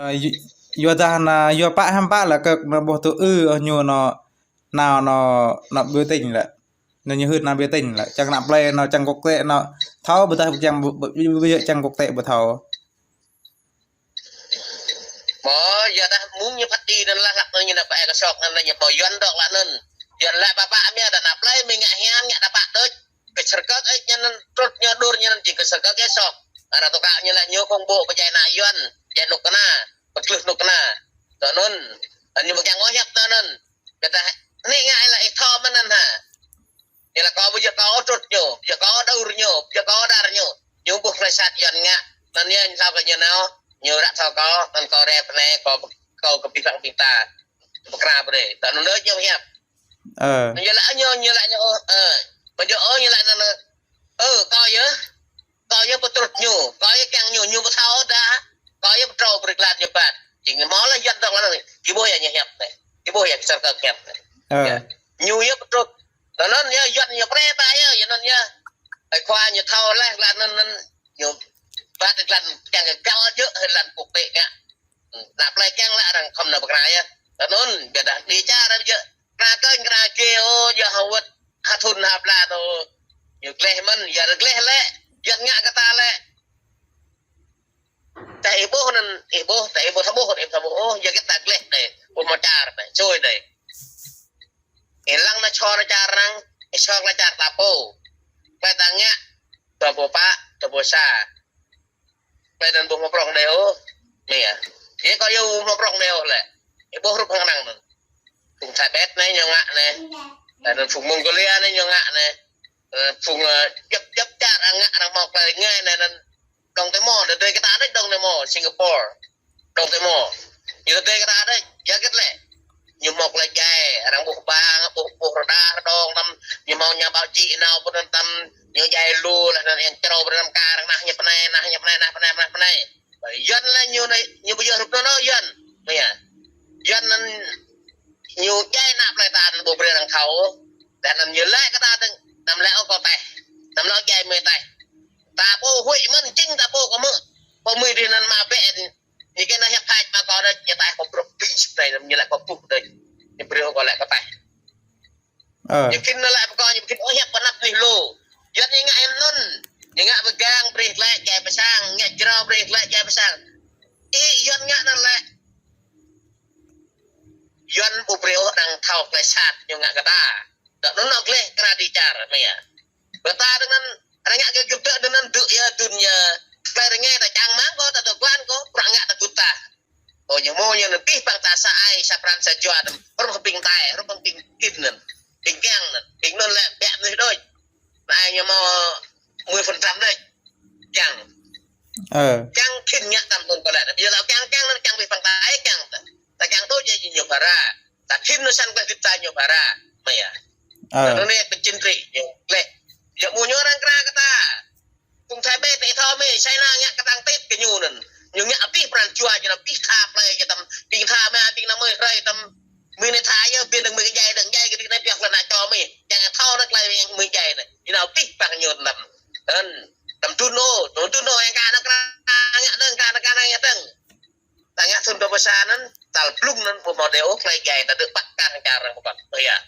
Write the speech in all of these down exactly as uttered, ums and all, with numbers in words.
Ơ, yu-, yua dah anai, yua pă hăm pă lĕ kơ anai ƀuh tŭ ư, ơ, ñu anai, anai, anai, anai biểu tình lĕ. Anai ñu hưt anai biểu tình lĕ. Čang ană plei anai, čang quốc tế anai. Thâo ƀôdah čang, ƀu, ƀu, ƀu, čang quốc tế ƀu thâo. Ƀu, yua dah mơ̆ng ñu phat đi anŭn lah, lah anŭn ñu nao pơ ai kơ sŏk anŭn, ñu ƀu Yuan dŏ lah anŭn. Yuan lĕ pă pă mia dah ană plei mơ̆ng ngă hiam, ngă dah pă đôč. Kơ sơkơ̆k ĕh ñu anŭn, trŭt ñu, dur ñu anŭn, jing kơ sơkơ̆k ĕh sŏk. Arăng tŭ kă ñu lĕ ñu không bộ pơ jai ană Yuan, jai nuk kơna, pơklưh nuk kơna. Tơ anŭn, anŭn ñu ƀu kiăng ôh hiăp tơ anŭn. Kơ ta, anai ngă lĕ ih thâo mơ̆n anŭn hă. Ñu lĕ kâo ƀu djơ̆ kâo trŭt ñu, ƀu djơ̆ kâo dur ñu, ƀu djơ̆ kâo dar ñu. Ñu ƀuh klei sat Yuan ngă, anŭn ñu thâo kơ ñu nao, ñu ră thâo kâo, anŭn kâo rai pơ anai, kâo, kâo kơ abih bang ƀing ta. Pơkra brơi. Tơ anŭn đôč ñu hiăp. Ơ. Ñu lĕ ñu, ñu lĕ ñu, ơ, ƀu djơ̆ ôh ñu lĕ anŭn, ơ, kâo yơh, kâo yơh pơtrŭt ñu, kâo yơh kiăng ñu, ñu ƀu thâo ôh dah, kâo yơh pơtrâo brơi glaĭ ñu ƀat. Jing hmâo lĕ Yuan dŏ lah anŭn, ih ƀuh yơh ñu hiăp anai, ih ƀuh yơh kơ sơkơ̆k hiăp anai. Ơ. Yơh. Ñu yơh pơtrŭt. Tơ anŭn yơh Yuan ñu pre ba yơh, yơh anŭn yơh. Ơi khua ñu thâo leh lah anŭn anŭn, ñu ƀat glaĭ kiăng kơ găl djơ̆ hĭ lăn quốc tế ngă. Ană plei kiăng lĕ arăng khŏm nao pơkra yơh. Tơ anŭn, ƀiădah đi čar ƀu djơ̆. Kra kơñ, kra kê, ơ, yua hơwơ̆t, ha thŭn ha bla tơ. Ñu gleh mơ̆n, yua gleh lĕ, Yuan ngă kơ ta lĕ. Tơ ih ƀuh anŭn, ih ƀuh, tơ ih ƀuh, ta ƀuh, ih ta ƀuh, ơ, yua kơ ta gleh đơi, ƀuh mơ̆ čar đơi, čôi đơi. Ih lăng nao čô nao čar arăng, ih čô nao čar ta pô. Klei ta ngă, ta ƀuh pă, ta ƀuh sa. Klei anŭn ƀu hmâo prŏng đơi ôh. Anai yơh. Yua kơ yua ƀu hmâo prŏng đơi ôh lĕ. Ih ƀuh hrup hăng arăng anŭn. Phung Thai Bet anai ñu ngă anai. Anŭn phung Mongolia anai ñu ngă anai. Ơ, phung, ơ, djŏp, djŏp čar arăng ngă arăng hmâo klei rơngai anai anŭn. Đông Tây mô, đơi đơi kơ ta đôč Đông Tây mô, Singapore. Đông Tây mô. Ñu đơi đơi kơ ta đôč, yua hơget lĕ. Ñu hmâo klei djai, arăng ƀuh ƀang, ƀuh, ƀuh rơđah rơđông tăm, ñu hmâo nhà báo chí nao pơ anŭn tăm, ñu djai lu lah anŭn yang črâo brơi anăm kar, arăng nah ñu pơ anai, nah ñu pơ anai, nah pơ anai, nah pơ anai. Yuan lĕ ñu anai, ñu ƀu djơ̆ hrup anŭn ôh Yuan. Anai yơh. Yuan anŭn ñu djai ană plei ta anŭn ƀu brơi arăng thâo. Dah anŭn ñu laĭ kơ ta dơ̆ng, anăm laĭ ôh kâo taih. Anăm laĭ ôh djai mơi taih. Ta pô huĭ mơ̆n, jing ta pô kơ mơ̆. Pô mơi dih anŭn mă bĕ. Ñu kơ nao hiăp hač mă kâo đôč, ñu taih kâo brŏk ƀĭ sĭt anai, ñu laĭ kâo ƀuh đôč. Ñu brơi kâo laĭ kơ taih. Ơ. Ñu khĭn nao laĭ pơ kâo, ñu khĭn ôh hiăp pơ anăp anih lu. Yuan ñu ngă hiam anŭn. Ñu ngă pơgang brơi glaĭ djai pơ sang, ngă jrao brơi glaĭ djai pơ sang. Ih Yuan ngă anŭn lĕ. Yuan ƀu brơi ôh arăng thâo klei sat ñu ngă kơ ta. Dŏ anŭn nao gleh kra đi čar, mơ̆ yơh. Kơ ta dơ̆ng anŭn, arăng ngă kơ gơ̆p dơ̆ng anŭn dŏ yơh, dŭn yơh. Klei rơngai ta čang rơmang kơ, ta dŏ klan kơ, prăk ngă ta gŭt ta. Ơ, ñu hmâo ñu anŭn abih bang ta sa ai, sa pran sa jua anŭn. Hrup hăng ƀing Thai, hrup hăng ƀing Kin anŭn. Ƀing kiăng anŭn. Ƀing anŭn lĕ ƀiă mơnuih đôč. Anai ñu hmâo mười phần trăm đôč. Kiăng. Ơ. Kiăng khĭn ngă tăm anŭn kơ lĕ. Ƀiă lĕ kiăng, kiăng anŭn kiăng abih bang ta ai kiăng ta. Ta kiăng đôč yơh ñu phara. Ta khĭn anŭn săn klei hơdip ta ñu phara. Mơ̆ yơh. Ơ. Anŭn anai kơ chính trị ñu gleh. Yua mơ̆ ñu arăng kra kơ ta. Phung Thai Bet anai thâo mơ̆, China ngă kơtang tip kơ ñu anŭn. Ñu ngă abih pran jua ñu anŭn abih tha plei kơ tăm. Ƀing tha mơ̆, ƀing ană mơi hrơi tăm. Mơi anai tha yơh, ƀing ană mơi djai dơ̆ng, djai kơ ƀing anai pioh lŏn ană čô mơi. Kiăng thâo anŭn klei mơi djai anŭn. Ñu anŭn abih bang ñu tăm. Anŭn. Tăm dŭn ôh, tăm dŭn ôh, yang kơ anŭn kra ngă dơ̆ng, kơ anŭn kra ngă dơ̆ng. Ta ngă thŭn dua pluh sa anŭn, tal blung anŭn ƀu hmâo đơi ôh klei djai ta dŏ păt kar čar arăng păt. Ơ yơh.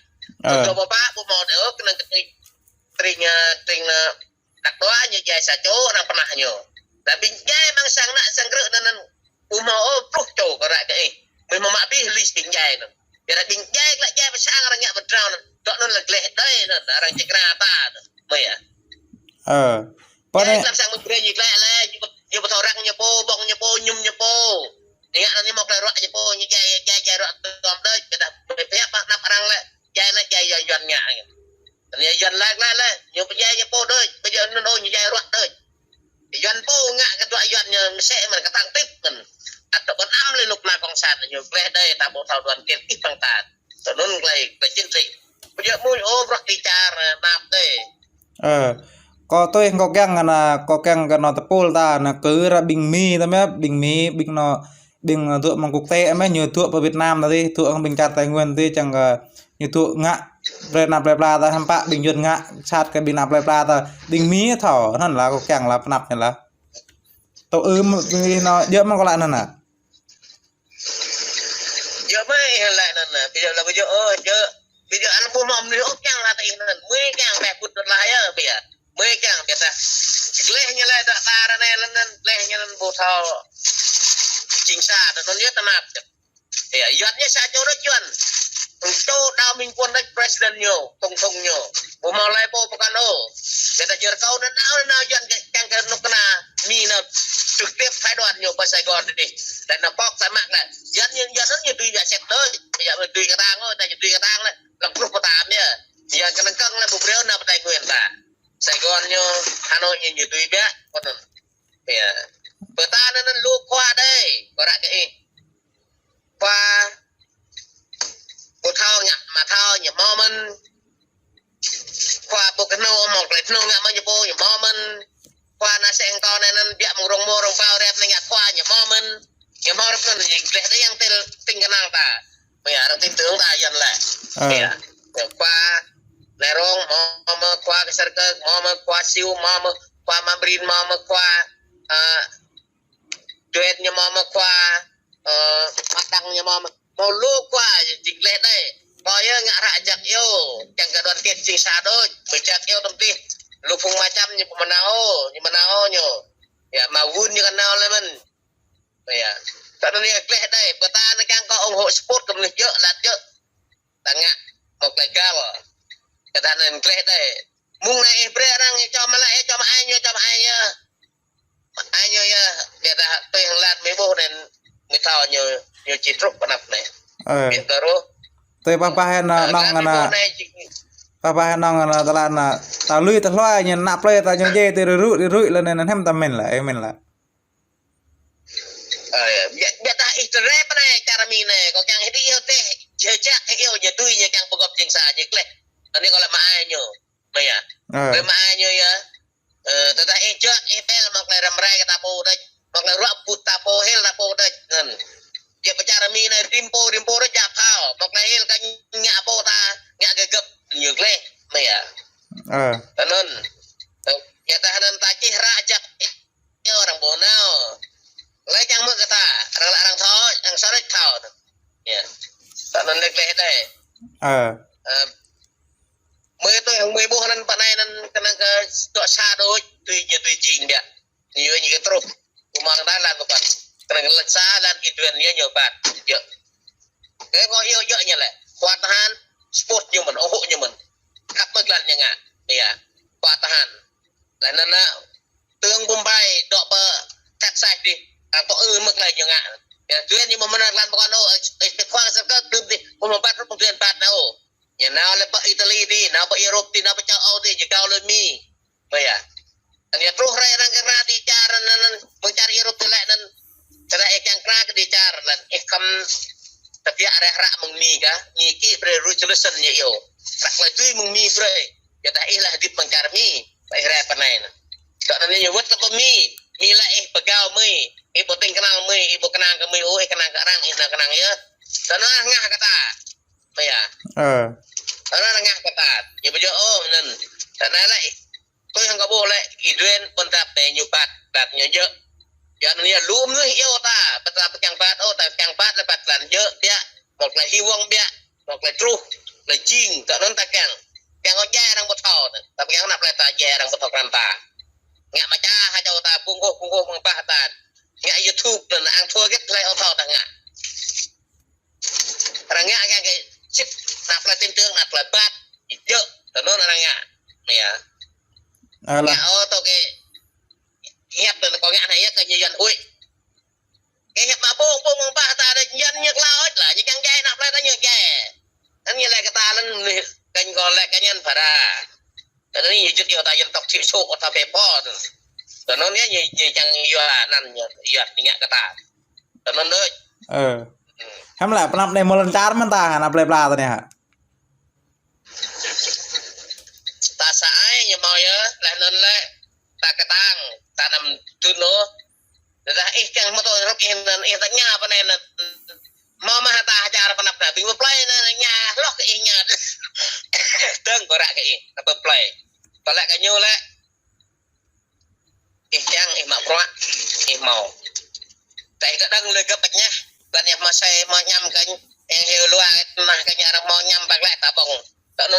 Ơ. Thŭn dua pluh pă ƀu hmâo đơi ôh, kơnơ̆ng kơ tring, tring, ơ, tring, ơ, Đăk Đoa ñu djai sa čô arăng pơnah ñu. Laih ƀing djai amăng sang ană sang krư̆ anŭn anŭn ƀu hmâo ôh pluh čô kơ ră kơ ih. Mơi hmâo mă abih list ƀing djai anŭn. Yua dah ƀing djai klă djai pơ sang arăng ngă pơdrao anŭn. Dŏ anŭn lĕ gleh đơi anŭn, arăng či kra ta anŭn. Mơ̆ yơh. Ơ. Pơ anai. Djai tlam sang mơi brơi ñu gleh lĕ, ñu pơ-, ñu pơthâo arăng ñu pô, ƀơ̆ng ñu pô, mơñum ñu pô. Ñu ngă anŭn ñu hmâo klei ruă ñu pô, ñu djai, djai, djai ruă tơm đôč, ƀiădah mơi pơhiăp mă anăp arăng lĕ. Djai lĕ, djai yua Yuan ngă. Anai Yuan laĭ, laĭ, laĭ, ñu pơdjai ñu pô đôč, ƀu djơ̆ anŭn ôh ñu djai ruă đôč. Yuan pô ngă kơ dua Yuan ñu mơsĕ mơ̆n kơtang tip mơ̆n. Ăt tơ ƀôn am lĕ anŭn kơna cộng sản ñu gleh đơi ta ƀu thâo đoàn kết abih bang ta. Tơ anŭn gleh, gleh chính trị. Ƀu djơ̆ mơ̆ ôh bruă ti čar, ơ, nap đơi. Ơ, kâo tui kâo kiăng anai, kâo kiăng kơ anai tơpul ta anai kơ ră ƀing Mi ta mơ̆, ƀing Mi, ƀing anai ƀing dŏ amăng quốc tế mơ̆, ñu dŏ pơ Việt Nam ta dih, dŏ hăng ƀing čar Tây Nguyên dih, čang kơ ñu dŏ ngă brơi ană plei pla ta, hăm pă ƀing Yuan ngă sat kơ ƀing ană plei pla ta, ƀing Mi thâo, anŭn lah kâo kiăng lah pơanăp anai lah. Tơ ư mơ̆, ƀing anai, djơ̆ mơ̆ kâo laĭ anŭn ah. Mơi ih lĕ anŭn, ƀu djơ̆ lĕ ƀu djơ̆, ơ, djơ̆. Ƀu djơ̆ anŭn ƀu hmâo mơnuih ôh kiăng lăi tơ ih anŭn. Mơi kiăng ƀĕ put đôč laih yơh, ƀĕ. Mơi kiăng ƀĕ tah. Gleh ñu lĕ dŏ tar anai lĕ anŭn, gleh ñu anŭn ƀu thâo. Jing sa tơ anŭn yơh tơnap. Ơ, Yuan ñu sa čô đôč Yuan. Čô đao minh quân đôč president ñu, tổng thống ñu. Ƀu hmâo laih pô pơkŏn ôh. Ƀĕ tah jơr kâo anŭn nao, nao Yuan kiăng kơ rơnŭk kơna Mi anŭn trực tiếp phái đoàn ñu pơ Sài Gòn adih. Tơdah anŭn pŏk tơmă lĕ. Yuan ñu, Yuan anŭn ñu tui ƀĕ sek đôč. Ƀu djơ̆ tui kơtang ôh, tơdah ñu tui kơtang lĕ. Lăng pluh pơtăm yơh. Yuan kơnơ̆ng kơnơ̆ng lĕ ƀu brơi nao pơ Tây Nguyên ta. Sài Gòn ñu, Hà Nội ñu, ñu tui ƀĕ. Kơ anŭn. Ơ. Pơtă anŭn lu khua đơi. Kơ ră kơ ih. Khua ƀu thâo ngă, mă thâo ñu hmâo mơ̆n. Khua ƀu kơnơ̆ng, hmâo tơlơi kơnơ̆ng ngă mă ñu pô ñu hmâo mơ̆n. Khua anai seng tơ anai anŭn biă mơ̆ng rông mô rông pao rep anai ngă khua ñu hmâo mơ̆n. Ñu hmâo rep anŭn ñu gleh đơi yang tơl tĭng kơnang ta. Mơi arăng tin tưởng ta Yuan lĕ. Ơ. Ơ. Khua Lê Rông, hmâo mơ̆ khua Kơsar Kơk, hmâo mơ̆ khua Siu, hmâo mơ̆ khua Mambrin, hmâo mơ̆ khua, ơ, Duet ñu hmâo mơ̆ khua, ơ, Mă Đăng ñu hmâo mơ̆, hmâo lu khua jing gleh đơi. Kâo yơh ngă hră jak iâu, kiăng kơ đoàn kết jing sa đôč, mơi jak iâu tơm tih. Lu phung mă čăm ñu pơmơnao, ñu mơnao ñu. Yă, mă wun ñu kơnao lĕ mơ̆n. Yă. Tơ anŭn yơh gleh đơi, pơtă anŭn kiăng kơ ủng hộ support kơ mơnuih djơ̆, lăt djơ̆. Ta ngă, hmâo tơlơi găl. Kơ tơdah anŭn gleh đơi. Mơ̆ng anai ih brơi arăng, ih čom lĕ, ih čom ai ñu, čom ai ñu. Ai ñu yơh, ƀĕ tah tui hăng lăt mơi ƀuh anŭn, mơi thâo ñu, ñu či truh pơ anăp anai. Ơ. Ƀĕ tơruh. Tui pah pah hĕ nŏng, ơ, nŏng lăt mơi ƀuh anŭn. Pah pah hĕ nŏng anŭn, tơlơi anŭn. Ta lui tơlơi ñu anăp plơi ta ñu jĕ tui rui rui rui lĕ anŭn, anŭn hiam ta mĭn lĕ, ih mĭn lĕ. Ơ, yă, ƀĕ, ƀĕ tah ih tơrep anai, čar Mi anai, kâo kiăng hĭ ih yơh teh, jơjak ih yơh, ñu tui ñu kiăng pơgop jing sa ñu gleh. Anai kâo lăi mă ai ñu, mơi yă. Ơ. Mơi mă ai ñu yă. Ơ, tơdah ih jơk, ih pel mă tơlơi răm rai kơ ta pô đôč, mă tơlơi ruă put ta pô, hil ta pô đôč, anŭn. Yă pơ čar Mi anai, rĭm pô, rĭm pô đôč jak phao, mă tơlơi hil kơ ngă pô ta, ngă gơgơ̆p, ñu gleh, mơi yă. Ơ. Anŭn. Yă tah anŭn ta čih hră jak, Yă, arăng ƀu nao. Lĕ kiăng mơ̆ kơ ta, arăng lăi arăng thâo, arăng sa rĕč thâo. Yă. Tơ anŭn lĕ gleh đơi. Ơ. Ơ. Mơi tui hăng mơi ƀuh anŭn pơ anai anŭn kơnơ̆ng kơ dŏ sa đôč, tui ñu tui jing biă. Ñu ñu kơ truh. Kơmang đa lăn pơkŏn. Kơnơ̆ng lăn sa lăn ih duen ñu ñu ƀat. Yă. Kơ kâo iâu djơ̆ ñu lĕ. Khua tơhan, support ñu mơ̆n, ủng hộ ñu mơ̆n. Khăp mơ̆ lăn ñu ngă. Yă. Khua tơhan. Lĕ anŭn anŭn, tướng Bombay dŏ pơ Texas adih, arăng tŏ ư mơ̆ tơlơi ñu ngă. Yă, duen ñu mơ̆ mơnă lăn pơkŏn ôh, ơ, ơ, khua Kơsar Kơk đưm adih, ƀu hmâo ƀat rup duen ƀat nao ôh. Ñu nao lĕ pơ Italy adih, nao pơ Europe adih, nao pơ châu Âu adih, ñu gao lĕ Mi. Mơi yă. Anŭn yă truh rai arăng kơna ti čar anŭn, anŭn, mơ̆ng čar Europe adih lĕ anŭn, tơdah ih kiăng kơna kơ ti čar lĕ, ih khŏm tơbiă rai hră mơ̆ng Mi kah, Mi kĭ brơi resolution ñu iâu. Hră tơlơi tui mơ̆ng Mi brơi. Yă tah ih lĕ hơdip mơ̆ng čar Mi. Ih rai pơ anai anŭn. Tơ anŭn ñu wơ̆t lĕ pơ Mi. Mi lĕ ih pơgao mơi. Ih ƀu tĭng kơnang mơi, ih ƀu kơnang kơ mơi ôh, ih kơnang kơ arăng, ih nao kơnang yơh. Tơ anŭn ngă kơ ta. Mơi yă. Ơ. Tơ anŭn ngă kơ ta. Ñu ƀu djơ̆ ôh anŭn. Tơ anai lĕ. Tui hăng kâo ƀuh lĕ, ih duen ƀôn dap anai ñu ƀat, ƀat ñu djơ̆. Yă anŭn yơh lŏm anai iâu ta, ƀu ta pơkiăng ƀat ôh, ta pơkiăng ƀat lĕ ƀat lăn djơ̆, biă. Hmâo tơlơi hi wơ̆ng biă, hmâo tơlơi truh, tơlơi jing, tơ anŭn ta kiăng. Kiăng kơ djai arăng ƀu thâo, ta pơkiăng anăp lĕ ta djai arăng ƀu thâo krăn ta. Ngă mơčah hơčâo ta, ƀơ̆ng gôh, ƀơ̆ng gôh mơ̆ng bah ta. Ngă YouTube anŭn ang thua gĕt tơlơi ôh thâo ta ngă. Arăng ngă kiăng kơ sĭt, anăp tơlơi tin tưởng, anăp tơlơi ƀat, djơ̆, tơ anŭn arăng ngă. Yă. Alah. Ngă ôh tơ kơ, hiăp tơ kơ ngă anai yơh kơ ñu Yuan huĭ. Kơ hiăp mă ƀơ̆ng, ƀơ̆ng mơ̆ng bah ta đôč, Yuan ñu klao ôh lah, ñu kiăng djai anăp tơlơi ta ñu djai. Anŭn ñu lĕ kơ ta lĕ, kơnh kâo lĕ kơ ñu phara. Tơ anŭn ñu jut yua ta dân tộc thiểu số ta phe pho. Tơ anŭn yơh ñu, ñu kiăng yua anăn ñu, yua ñu ngă kơ ta. Tơ anŭn đôč. Ơ. Hmm. Hiam lĕ pơ anăp anai mơ̆ lŏn čar mơ̆n ta, anăp plơi pla ta anai hă? Ta sa ai ñu hmâo yơh, laih anŭn lĕ, ta kơtang, ta anăm tŭ nô. Tơdah ih kiăng hmâo tơlơi rup ih anŭn, ih ta ña pơ anai anŭn. Hmâo mă hơta hơčar pơ anăp ta, ƀing pơ plơi anŭn ña, hloh kơ ih ña. Dơ̆ng kơ ră kơ ih, ta pơ plơi. Pơlĕ kơ ñu lĕ. Ih kiăng, ih mă bruă, ih hmâo. Tơdah ih kơđăng lĕ gơ̆p ƀač ñah, ƀing ih mă sai, mă ñăm kơnh,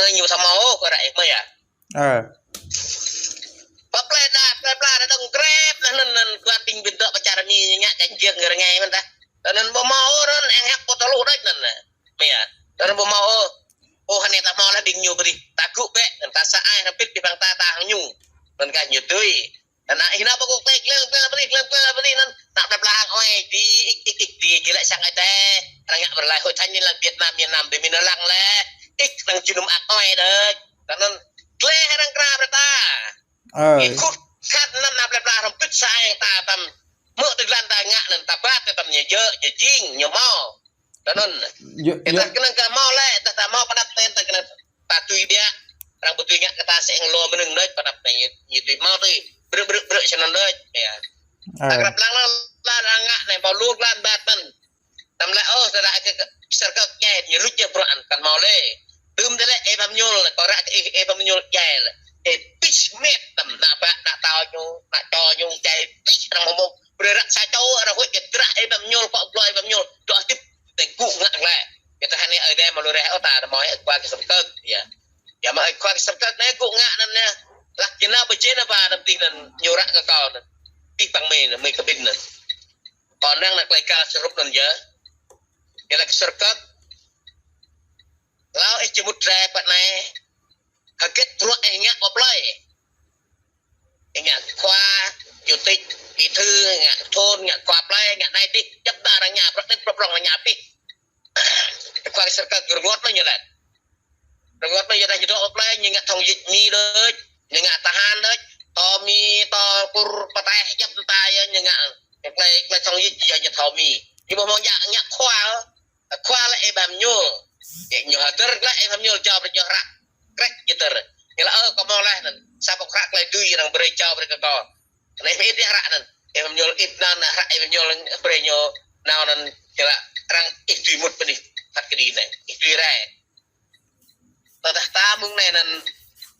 Tơ ñu tha hmâo, kơ ră ih mơi ah. Ơ. Pơplơi đa, plơi pla đa dong grep, nah, anŭn, anŭn, kơ ƀing ƀing dŏ pơ čar Mi ngă kơ jing ngơ rơngai mơ̆n tah. Anŭn ƀu hmâo, anŭn eng hăk pô tơluh đôč anŭn. Mơi ah. Anŭn ƀu hmâo. Ơ, hơnai ta hmâo lah ƀing ñu brơi. Ta gŭ bĕ, anŭn ta sa ai rơbit ƀing ta ta hăng ñu. Anŭn kah ñu tui. Anŭn ih nao pơ kơkuh tơlơi glăng, glăng, bơni, glăng, glăng, bơni, anŭn. Nao plơi pla hăng ơi, ti, ik, ik, ik, ti, gih lĕ sang ai tê. Arăng ngă pơrơlai hơi thanh niên lăn Việt Nam, miền Nam, ti mi nao lăng lĕ. Ik, arăng jơnum mơak ơi đôč. Anŭn, gleh arăng krap brơi ta. Ơ. Ih khut, khăt anŭn nao plơi pla rơmbit sa ai ta tăm. Mơ̆ tơglan ta ngă anŭn ta ƀat tăm ñu djơ̆, ñu jing, ñu hmâo. Tơ anŭn. Yơh, yơh. Tah kơnơ̆ng kơ hmâo lĕ, tah ta hmâo pơđăp ten, tah kơnơ̆ng ta tui biă. Arăng ƀu tui ngă kơ ta sĕ eng lŏ mơnơ̆ng đôč, pơđăp ten ñu, ñu tui hmâo tui. Brư̆, brư̆, brư̆, sơnăn đôč. Yơh. Ơ. Akrăp lăng lăng, lăng, lăng ngă anai, hmâo lu glan ƀat mơ̆n. Tăm lĕ, ôh, tơdah kơ, kơ sơrkơ̆k djai, ñu luč jơh bruă anŭn, kăn hmâo lĕ. Tơm tơlơi lĕ, ih Bham Ñul, kơ ră kơ ih, ih Bham Ñul djai lĕ. Ih pĭt mĕt tăm, nao ƀă, nao tao ñu, nao čô ñu djai pĭt, arăng hmâo hmâo. Brơi ră sa čô, arăng huĭ kơ dră ih Bham Ñul, kơ glô ih Bham Ñul. Dŏ hơdip. Tơl gŭ ngă glaĭ. Kơ tơhan anai ơi adai mă lu reh ôh ta, ta mơ̆ ơi khua kơ sơrkơ̆k. Yơh. Yơh mă ơi khua kơ sơrkơ̆k anai gŭ ngă anŭn yơh. Lah jơnao pơjing anŭn ba đăm tih anŭn ñu ră kơ kâo anŭn. Tih păng mơi anŭn, mơi kơ ƀing anŭn. Kâo năng nao glaĭ kơ sơrup anŭn yơh. Yơh lah kơ sơrkơ̆k. Hlâo ih jơmut rai pơ anai. Hơget bruă ih ngă pơ plơi. Ngă khua, chủ tịch, bí thư, ngă thôn, ngă khua plơi, ngă anai dih, djăp ta arăng ngă, prăk tĭt prăk prŏng arăng ngă abih. Khua kơ sơrkơ̆k rơngot mơ̆ ñu lĕ. Rơngot mơ̆ ñu dah ñu dŏ plơi, ñu ngă thông dịch Mi đôč, ñu ngă tơhan đôč, tơ Mi, tơ Kur, pơtĕh, djăp ta yơh ñu ngă. Plơi, plơi thông dịch yơh ñu thâo Mi. Ñu ƀu hmâo ngă, ngă khua. Khua lĕ ih Bham Ñul. Yơh ñu hơdơr lĕ ih Bham Ñul jao brơi ñu hră. Krĕk ñu hơdơr. Ñu laĭ, ơ, kâo hmâo laih anŭn. Sa boh hră tơlơi dưi arăng brơi jao brơi kơ kâo. Anai ih ƀu ĭt hră anŭn. Ih Bham Ñul ĭt anŭn hră ih Bham Ñul brơi ñu nao anŭn ñu laĭ arăng ih dưi mŭt pơ anih. Phat kơđi anai. Ih dưi rai. Tơdah ta mơ̆ng anai anŭn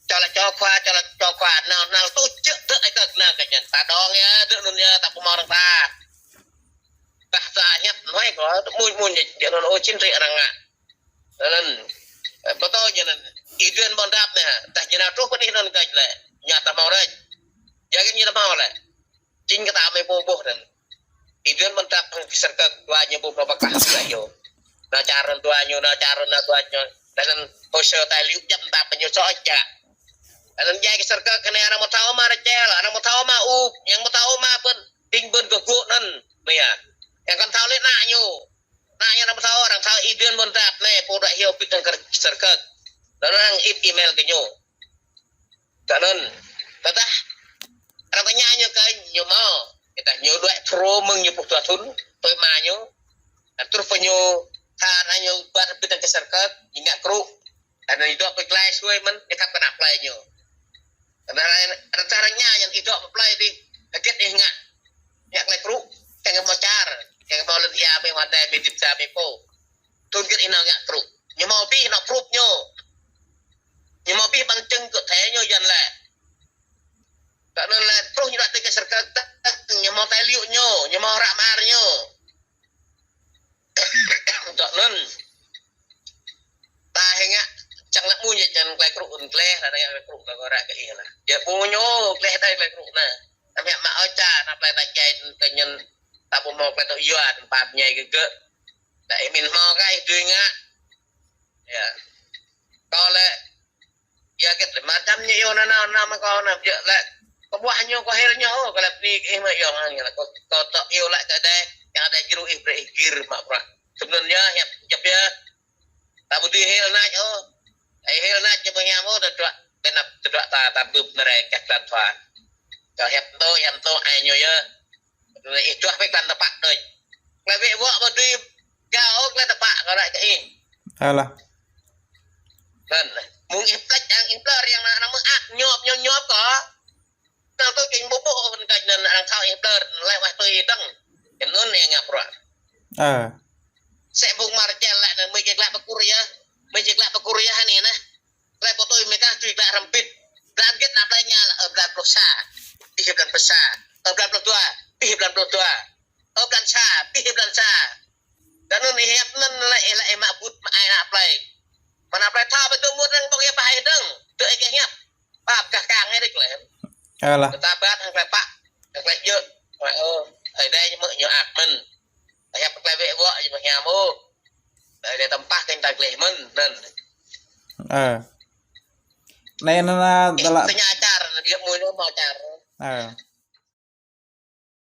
čô lĕ čô khua, čô lĕ čô khua, nao, nao tŭ jơ̆ tơ ai kơ kơnang kơ ñan. Ta dŏng yơh, dŏ anŭn yơh, ta ƀu hmâo arăng ta. Tah ta hiăp hnuai kơ, muñ muñ yơh, djơ̆ anŭn ôh čin rĭ arăng ngă. Anŭn, ơ, pơtô ñu anŭn, ih Duen Ƀôn Dap anai, tah ñu nao truh pơ anih anŭn kơč lĕ, ñu ta hmâo rĕč. Yua kơ ñu ta hmâo lĕ. Čing kơ ta mơi ƀuh ƀuh anŭn. Ih Duen Ƀôn Dap hăng kơ sơrkơ̆k dua ñu ƀu pơpă kah lĕ yơh. Nao čar anŭn dua ñu, nao čar anŭn dua ñu. Anŭn hồ sơ tài liệu djăp ta pơ ñu soh čă. Anŭn djai kơ sơrkơ̆k kơ anai arăng ƀu thâo mă rơčel, arăng ƀu thâo mă uk, yang ƀu thâo mă ƀôn, ƀing ƀôn kơ gŭ anŭn. Mơi ah. Yang kăn thâo lĕ ană ñu. Ană ñu arăng ƀu thâo, arăng thâo ih Duen Ƀôn Dap anai, pô dŏ hyu pĭt hăng kơ sơrkơ̆k. Anŭn arăng ĭp email kơ ñu. Tơ anŭn, tơdah arăng tơña ñu kơ ñu hmâo, kơ tah ñu đuaĭ thâo mơ̆ng ñu pluh dua thŭn, tui ama ñu. Truh pơ ñu, tha ană ñu ƀar pĭt hăng kơ sơrkơ̆k, ñu ngă krŭ. Anŭn ih dŏ pơ glai sui mơ̆n, ih khăp kơ ană plơi ñu. Anŭn arăng, arăng tơña ñu ih dŏ pơ plơi dih, hơget ih ngă. Ngă glai krŭ, kiăng kơ hmâo čar, kiăng kơ hmâo lŏn ia, mơi hmâo adai, mơi hơdip sa, mơi pô. Thŭn hơget ih nao ngă krŭ. Ñu hmâo abih, nao proof ñu. Ñu hmâo abih bằng chứng cụ thể ñu Yuan lĕ. Tơ anŭn lĕ truh ñu đuaĭ tui kơ sơrkơ̆k, ñu hmâo tài liệu ñu, ñu hmâo hră mơar ñu. Tơ anŭn. Ta hĕ ngă, čang lĕ mơ̆ng ñu čang glai krŭ, gleh, ta ngă glai krŭ, ta kơ ră kơ ih lah. Yơh pô ñu, gleh ta glai krŭ anai. Ta mă mă ơi ča, ta plơi ta djai, ta ñen, ta ƀu hmâo glai tŭ yua, ta pap ñai gơ̆ gơ̆. Ta ih min hmâo kơ ih dưi ngă. Yơh. Kâo lĕ, yua hơget lĕ, mă čăm ñu iâu nao nao nao mă kâo nao biă lĕ. Kâo ƀuah ñu, kâo hil ñu, kâo lăp ni kơ ih mă iâu nao ñu lĕ. Kâo, kâo tŏ iâu lĕ kơ adai, yang adai djru ih brơi ih gir mă bruă. Tui anŭn yơh, hiăp, hiăp yơh. Ta ƀu dưi hil nač ôh. Ih hil nač ñu ƀu hiam ôh, tơdruă, tơnap, tơdruă ta, ta bưp nơrai kah klan thua. Kâo hiăp tŭ, hiăp tŭ, ai ñu yơh. Ih tuah pĕ klan tơpă đôč. Klei wĕ wŏ ƀu dưi gao ôh klei tơpă kơ ră kơ ih. Alah. Anŭn, mơ̆ng ih plĕč ang ih plơr yang ană, ană mơak ñop, ñop, ñop kơ. Anŭn tui čing ƀu ƀuh ôh kơ anŭn arăng thâo ih plơr, lĕ wah tui ih dơ̆ng. Anŭn ih ngă bruă. Ơ. Sĕ mơ̆ng mă rơčel lĕ anŭn mơi jĕ glaĭ pơ Kur yơh. Mơi jĕ glaĭ pơ Kur yơh anai nah. Tơlơi pơtui mơi kah tui glaĭ hrăm bit. Blan hơget ană plơi ñu lĕ, ơ, blan pluh sa. Abih blan pluh sa. Ơ, blan pluh dua. Abih blan pluh dua. Ơ, blan sa. Abih blan sa. Tơ anŭn ih hiăp anŭn lĕ, ih lĕ ih mă bŭt mă ai ană plơi. Mơ̆ ană plơi thâo ƀu tŭ mŭt arăng ƀơ̆ng yơh pă Alah. Tơdah ƀă hăng klei pă, hăng klei djơ̆. Ơ, Ơi Adai ñu mơ̆ ñu ăt mơ̆n. Hiăp klei wĕ wŏ ñu mơ̆ hiam ôh. Ơi Adai tơmpah kơ ta gleh mơ̆n, anŭn. Ơ. Anai anŭn, ơ, tơlơi. Tơña čar, điĕ mui ñu mă čar. Ơ.